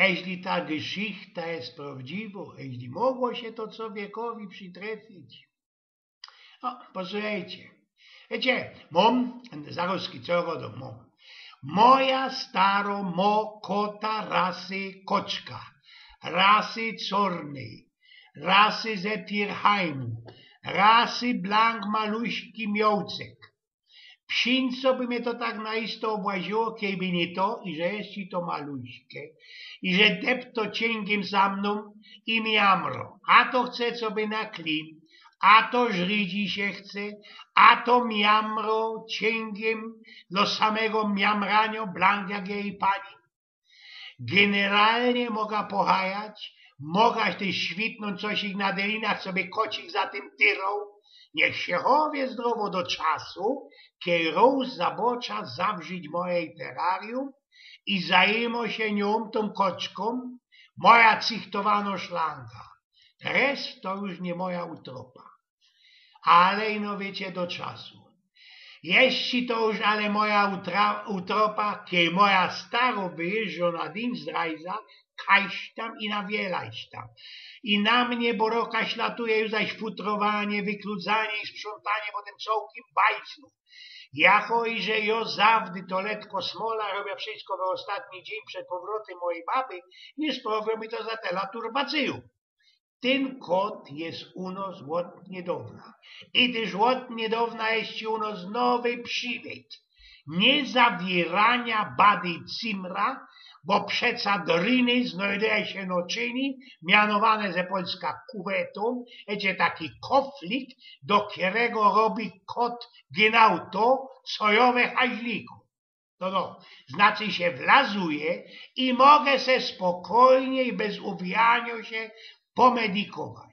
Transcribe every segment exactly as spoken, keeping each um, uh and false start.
Jeźli ta geszichta je prŏwdziwŏ, jeźli mogło sie to czowiekowi przitrefić. No, posłuchejcie. Wiycie, mōm, zarŏzki, co jŏ gŏdōm, mōm. Moja starŏ mŏ kota rasy koczka, rasy czŏrnyj, rasy ze Tirheimu, rasy blank maluśki miŏłcek. Psińco by mie to tak na isto ôbraziło, kejby niy to, iże je ci to maluśke, iże deptŏ ciyngiym za mnōm i miamrŏ. A to chce, coby na klin, a to żridzi sie chce, a to miamrŏ ciyngiym do samego miamraniŏ, blank jak jeji pani. Generalnie moga pochajać, moga tyż świtnōńć coś ich na dylinach, coby kocik za tym tyroł. Niych sie chowie zdrowŏ do czasu, kej rŏz zabŏczã zawrzić moje terrarium i zajmã sie niōm, tōm koczkōm, moja cychtowanŏ szlanga. Reszta to już niy moja utropa. Ale ino wiycie, do czasu. Jeźli to już ale moja utra-, utropa, kej moja starŏ wyjeżdżŏ na Dienstreise, kajś tam i na wielajś tam. I na mie boroka ślatuje już zaś futrowaniŏ, wykludzaniŏ i sprzątaniŏ po tym cołkim bajzlu. Jako iże jŏ zawdy to letko smola, robia wszystko we ôstatni dziyń przed powrotym mojej baby, niy sprŏwiŏ mi to za tela turbacyjōm. Tyn kot je u nŏs ôd niydŏwna. I tyż ôd niydŏwna je ci u nŏs nowy przibych. Niy zawieraniŏ bady cimra, bo przeca driny znajduje sie naczyni, mianowane ze polska kuwetōm, wiycie, taki koflik, do kerego robi kot genau to, co jŏ we haźliku. No, no, znaczy sie wlazuje i moga se spokojnie i bez uwijaniŏ sie pomedikować.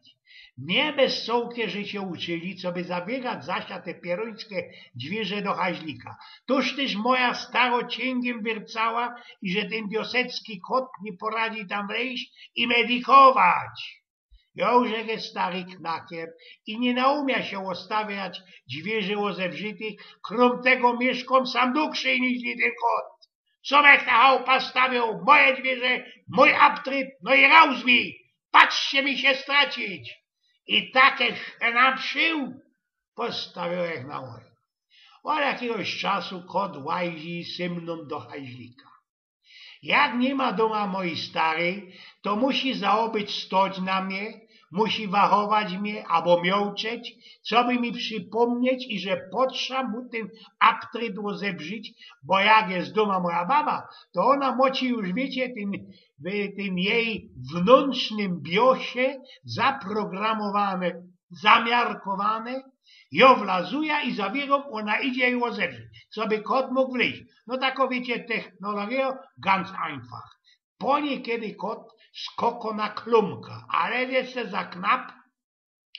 Mie bez cołkie życie uczyli, coby zawiyrać za sia te pierōńskie dwiyrze do haźlika. Tōż tyż moja starŏ ciyngiym wiercała, iże tyn wiosecki kot niy poradzi tam wlejś i medikować. Jŏ już jak je stary knaker i niy naumiŏ sie ôstawiać dwiyrze ôzewrzitych, krōm tego miyszkōm sam dugszy niźli tyn kot. Co bych ta chałupa stawiŏł, moje dwiyrze, mōj aptryt, no i raus mi, patrzcie mi sie stracić. I tak jak sie napszył, postawiołech na moje. Ôd jakigoś czasu kot łajzi ze mnōm do haźlika. Jak niy ma dōma mojij staryj, to musi zaobyć stoć na mie, musi wachować mie abo miołczeć, coby mi przipōmnieć, iże potrza mu tyn aptryt ôzebrzić, bo jak je dōma moja baba, to ôna moci już, wiycie, tyn, w tyn jeji wnōntrznym biosie zaprogramowane, zamiarkowane, jŏ wlazuja i zawiyrōm, ôna idzie i ôzebrzi, coby kot mōg wlyź. No takŏ, wiycie, technologijŏ, ganz einfach. Po niykedy kot skokŏ na klōmka, ale je jeszcze za knap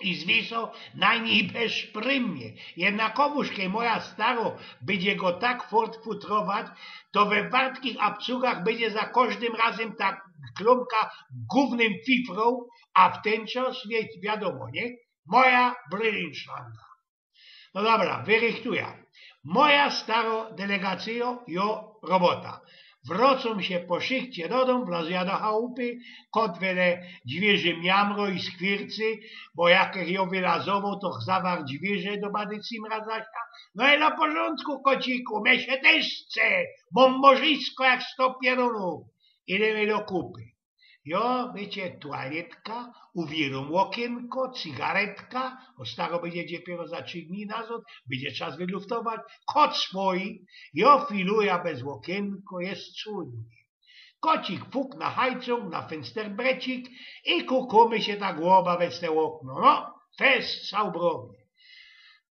i zwisŏ na nij bezprymnie. Jednakowōż kej moja starŏ bydzie go tak fort futrować, to we wartkich apcugach bydzie za kożdym razym ta klōmka gōwnym fifrōm, a w tyn czas, wie-, wiadōmo, niy? Moja brylińszlanga. No dobra, wyrychtujã. Moja starŏ, delegacyjo, jŏ robota. Wrŏcōm sie po szychcie do dōm, wlazujã do chałupy, kot wele dwiyrze miamrŏ i skwiercy, bo jakech jŏ wylazowoł, to zawarł dwiyrze do bady cimra za sia. No i na porządku, kociku, mie sie tyż chce, bo mŏ morzisko jak sto pierōnōw. Idōm do kupy. Jŏ, wiycie, tualetka, uwiyrōm ôkiynko, cygaretka, bo starŏ bydzie dopiyro za trzi dni nazŏd, bydzie czas wyluftować, kot spoi, jŏ filujã bez ôkiynko, je cudnie. Kocik fuk na hajcōng, na fynsterbrecik i kukōmy sie tak ôba bez te ôkno. No, fest, całbrownie.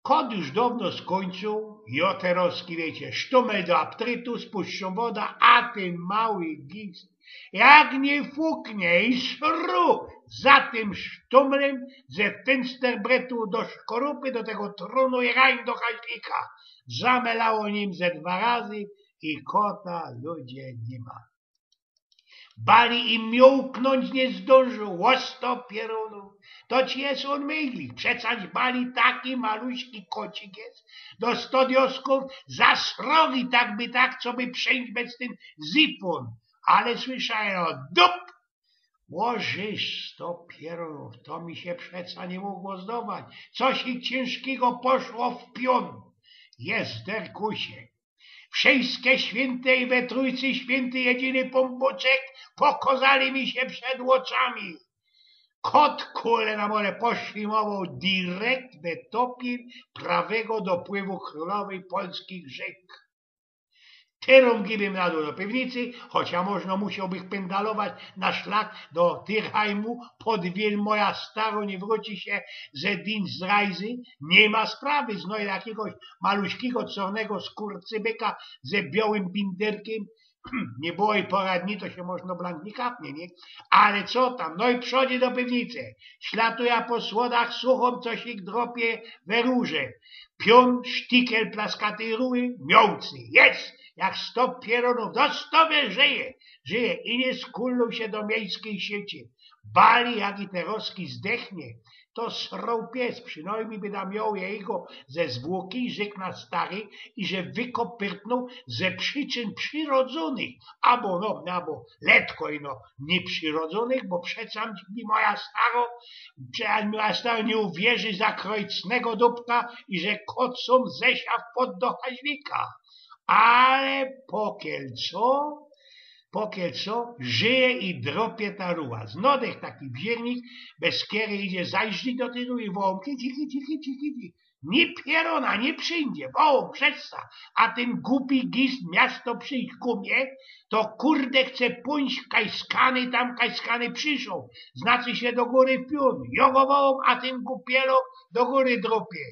Kot już downo skōńczōł, jŏ terŏzki, wiycie, sztōmel do aptrytu, spuszczōm woda, a tyn mały gist, jak niy fuknie i sru za tym sztōmlym, ze fynsterbretu do szkorupy, do tego trōnu i rań do haźlika. Zamelało nim ze dwa razy i kota, ludzie, niy ma. Bali i miołknōńć niy zdōnżōł, ôsto pierōnōw. To ci je ôn mygli, przecież Bali taki maluśki kocik je, do sto dioskōw za srogi, tak by tak, coby przeńć bez tyn zipōn. ale słysza jeno dup! Łożysz sto pierōnōw, to mi sie przeca niy mogło zdować. Coś ich ciynżkigo poszło w piōn. Jezderkusie. Wszyjske świynte i we Trōjce Świyntyj jedyny pōnbōczek pokŏzali mi sie przed ôczami. Kot kule na mole poświymowoł direkt we topie prawego dopływu krōlowyj polskich rzek. Tyrōm gibym nadōł do piwnicy, chocia możno musiołbych pyndalować na szlak do Tyrhajmu, pod wiel moja starŏ niy wrōci sie ze Dienstreise, niy ma sprawy, znojã jakigoś maluśkigo, czŏrnego skurcybyka ze biołym binderkiym, niy było i pora dni, to sie możno blank niy kapnie, niy? Ale co tam, no i przodzi do piwnicy. Ślatuja po słodach, suchōm, coś ich dropie we rurze. Piōn, sztikel plaskatyj rury, miołcy. Jest! Jak sto pierōnōw, dostowie, żyje! Żyje i niy skulnōł sie do miejskij sieci. Bali, jak i te roski zdechnie, to srōł pies, przinojmnij byda mioł jego ze zwłoki, rzeknã stary, i że wykopyrtnōł ze przyczyn przirodzōnych, abo, no, abo letko ino niyprzirodzōnych, bo przeca mi moja starŏ, przeca mi moja starŏ niy uwierzi za krojcnego dupka i że kocōm zesiał pod do haźlika. Ale pokiel co, pokiel co, żyje i dropie ta ruła. Znodech taki wziernik, bez kery idzie zajrzeć do tyłu i wołōm: kici, kici, kici, kici. Ni pierōna niy przidzie, wołōm: przesta. A tyn gupi gist miasto prziś ku mie, to kurde chce pōńść kajskany, tam kajskany prziszoł. Znaczy sie do gōry piōn. Jŏ go wołōm, a tyn gupielok do gōry dropie.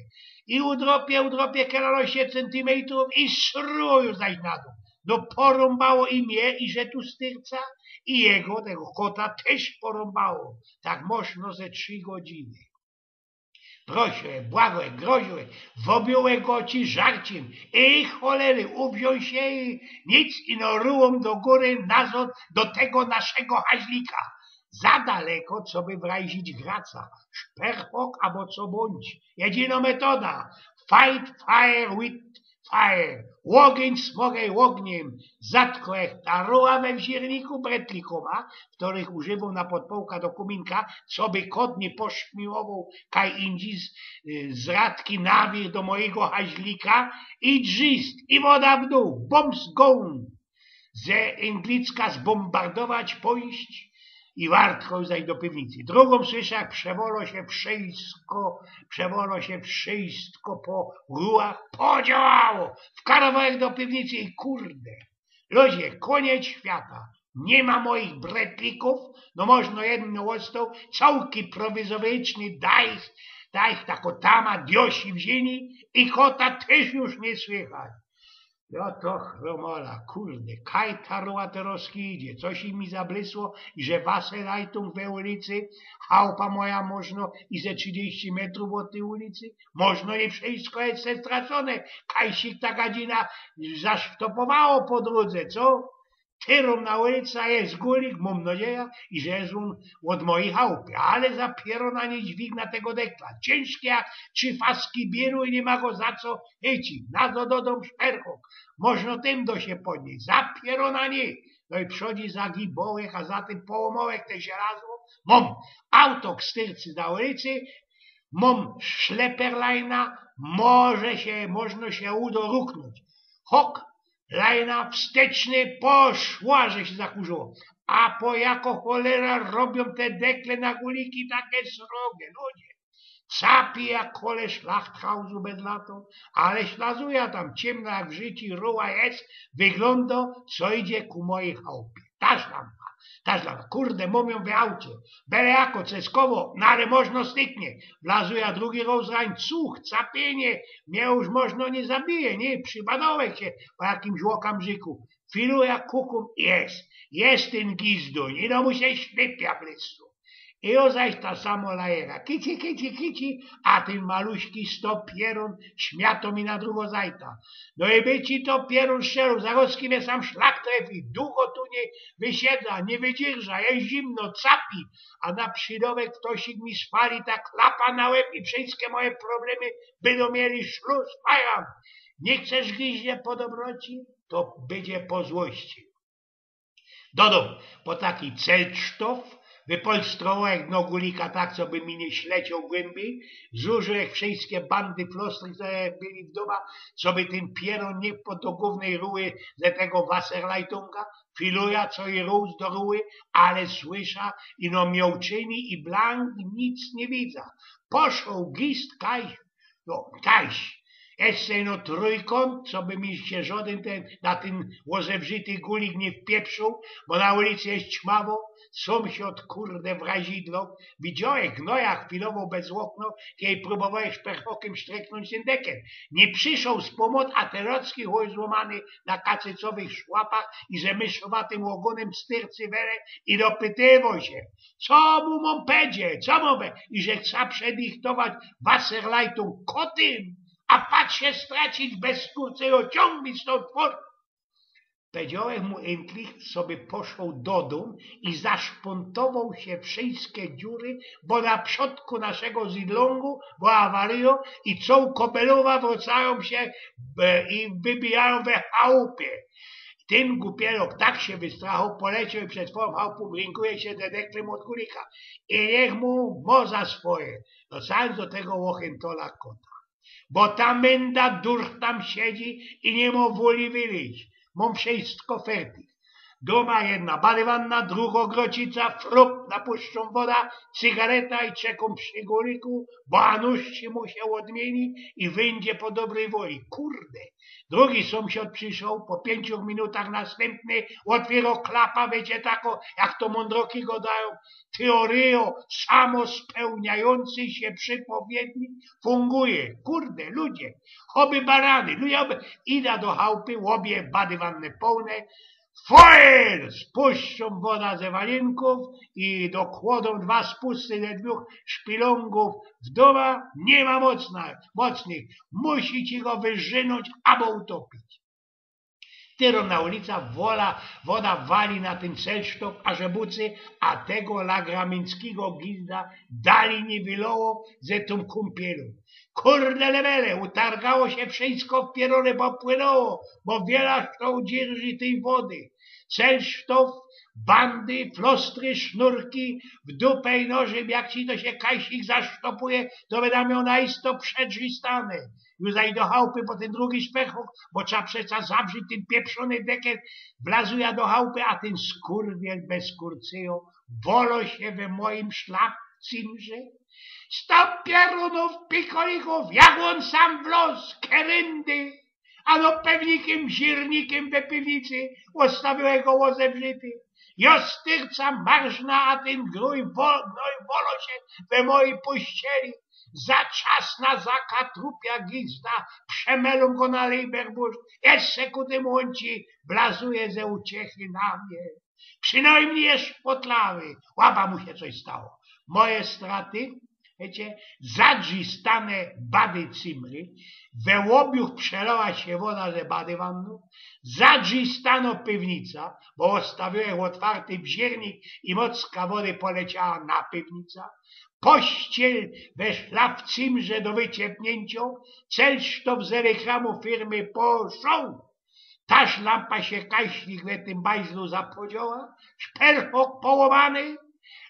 I udropie, udropie kelarŏście cyntimytrōw i srōł już zaś na dōł. No porōmbało i mie, i że tu styrca, i jego, tego kota, tyż porōmbało. Tak możno ze trzi godziny. Prosiłech, błagałech, groziłech, wobiōłech go ô ci żarcym. Ej cholery, uwziōn sie i nic, ino rułōm do gōry nazŏd do tego naszego haźlika. Za daleko, coby wrajzić graca. Szperchok abo co bōńdź. Jedino metoda. Fight fire with fire. Ôgiyń smogej ôgniym. Zatkołech ta ruła we wzierniku bretlikōma, kerych używōm na podpołka do kōminka, coby kot niy poszmiywoł kaj indzij z, y, z radki na wiyrch do mojigo haźlika, i drzist, i woda w dōł, bōmbs gōn. Ze Anglicka zbōmbardować, pōńść i wartko zaś do piwnicy. Drugōm słysza, jak przewolŏ sie wszyjsko, przewolŏ sie wszyjsko po rułach, podziałało! Wkarowołech do piwnicy i kurde. Ludzie, kōniec świata. Niy ma mojich bretlikōw, no możno jedyn ôstoł, cołki prowizoryczny dach, dach, tako tama, diosi wziyni i kota tyż już niy słychać. No to chromola, kurde, kaj ta ruła teroz idzie, coś mi zablysło, i że Wasserleitung we ulicy, chałupa moja możno i ze trzidziści metrōw ôd tyj ulicy, możno i wszyjsko je stracōne, kaj sie ta gadzina zasztopowało po drōdze, co? Tyrōm na ulica, je gulik, mōm nadzieja, i że je ôn ôd mojij chałupy, ale za pierōna niy dźwigna tego dekla. Ciynżki jak trzi faski biyru i niy ma go za co chycić. Na to dodōm szperchok. Możno tym do sie podniyś. Za pierōna niy. No i przodzi zagibołech, a za tym połomołech te zielazo. Mōm auto styrcy na ulicy, mōm szleperlajna, może sie, możno sie udo ruknōńć. Hok, lajna wsteczny, poszła, że sie zakurzyło. A po jako cholera robiōm te dekle na guliki take srogie, ludzie? Capi jak kole szlachthausu bez lato, ale ślazuja tam, ciymno jak w życiu ruła je, wyglōndŏ, co idzie ku mojij chałupie. Ta szlampa, ta szlampa, kurde, mōm jōm w aucie. Bele jako, ceskowo, no ale możno styknie. Wlazuja drugi roz, rańcuch, capiynie, mie już możno niy zabije, niy? Przibadołech sie po jakimś ôkamrzyku. Filuja, kukōm, je. Je tyn gizdōń, ino mu sie ślypia blysnōł. I jŏ zaś ta samo lajera. Kici, kici, kici, a tyn maluśki sto pierōn śmiatŏ mi na drugõ zajta. No i by ci to pierōn strzelōł, zarozki mie sam szlak trefi, dugo tu niy wysiedza, niy wydzierża, je zimno, capi, a na przidŏwek ftosik mi spali ta klapa na łeb i wszyjske moje problemy bydōm mieli szlus, fajran. Niy chcesz, giździe, po dobroci? To bydzie po złości. Dodōm, po taki celtstof wypolstrowołech do gulika tak, coby mi niy ślecioł głymbyj, złożyłech wszyjske bandy, flostry, co byli w dōma, coby tyn pierōn niy wpadł do gōwnyj ruły ze tego Wasserleitunga, filuja, co i rōs do ruły, ale słysza, ino mioł czyni i blank nic niy widza. Poszoł gist kajś, no, kajś. Jeszcze ino trōjkōnt, coby mi sie żodyn tyn, na tyn ôzewrzity gulik niy wpieprzōł, bo na ulicy je ćmawo, sōmsiod, kurde, wrazidlo. Widziołech gnoja, filowoł bez ôkno, kej prōbowołech szperfokym sztreknōńć tyn deker. Niy przyszoł z pōmoc, a te rocki chop złōmany na kacycowych szłapach i ze myszowatym ôgōnym styrcy wele i dopytywoł sie, co mu mōm pedzieć, co mōm pe-, i że chca przedichtować Wasserleitung kotym, a patrz sie stracić bez skórce i ociōngnić stōnd fort. Pedziałech mu endlich, coby poszoł do dōm i zaszpōntowoł sie wszyjske dziury, bo na przodku naszego zidlōngu była awaryjo i cołko Belowa wrōcajōm sie, e, i wybijajōm we chałupie. Tyn gupielok tak sie wystrachoł, polecioł i przed twojōm chałupōm rynkijo sie dedeklym ôd gulika. I niych mu mo za swoje. No sam do tego ôchyntola kota. Bo ta mynda durch tam siedzi i niy mo woli wylyźć. Mōm wszyjsko fertich. Dōma jedna badywanna, drugo grocica, frup, napuszczōm woda, cygareta i czekōm przi guliku, bo a nuś ci mu sie ôdmieni i wyndzie po dobryj woli. Kurde. Drugi sōmsiod przyszoł, po piyńciu minutach nastympny, ôtwiyro klapa, wiycie, tako, jak to mōndroki godajōm, teoryjo samospełniajōncy sie przipowiednik funguje. Kurde, ludzie, choby barany, ludzie, choby, ida do chałupy, łobie badywanny połne, fojer! Spuszczōm woda ze walinkōw i dokłodōm dwa spusty ze dwōch szpilōngōw. W dōma niy ma mocna-, mocnych, musi ci go wyrzynōńć abo utopić. Tyrōm na ulica wola, woda wali na tyn celtstof, a że bucy, a tego lagramińskigo gizda dali niy wyloło ze tōm kōmpielōm. Kurde lebele, utargało sie wszyjsko w pierōny, bo płynōło, bo wiela to udzierży tyj wody. Celtstof, bandy, flostry, sznurki, w dupę i nożym, jak ci to sie kajsik zasztopuje, to byda mioł na isto przedrzistane. Już zaś do chałupy po tyn drugi szperfok, bo trza przeca zabrzyć tyn pieprzōny deker, wlazuja do chałupy, a tyn skurwiel bez kurcyjo wolo sie we mojim szlafcymrze. Sto pierōnōw, pikolikōw, jak ôn sam wloz, keryndy, a no pewnikym zirnikym we piwnicy ôstawiōłech go ôzewrzity. Jo styrca marzna, a tyn gnōj wo-, gnōj wolo sie we mojij puścieli. Za czas na zaka trupia gizda, przemelōm go na lejberbuszt, jeszcze ku tymu ôn ci wlazuje ze uciechy na mie. Przinojmnij jesz potlawy, łaba mu sie coś stało. Moje straty, wiycie, zadrzistane bady cymry, we łobiuch przelała sie woda ze badywanny, zadrzistano piwnica, bo ôstawiōłech ôtwarty bzirnik i mocka wody poleciała na piwnica, pościel we szlafcymrze do wyciepniyncio, celtstof ze reklamōw firmy Poszoł. Taż lampa sie kajsik we tym bajzlu zapłodzioła, szperfok połōmany.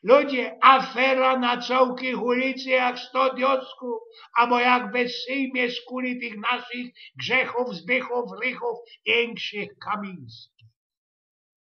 Ludzie, afera na cołkich ulicy jak sto diosków, abo jak we Sejmie skuli tych naszych Grzechōw, Zbychōw, Rychōw i inkszych Kamińskich.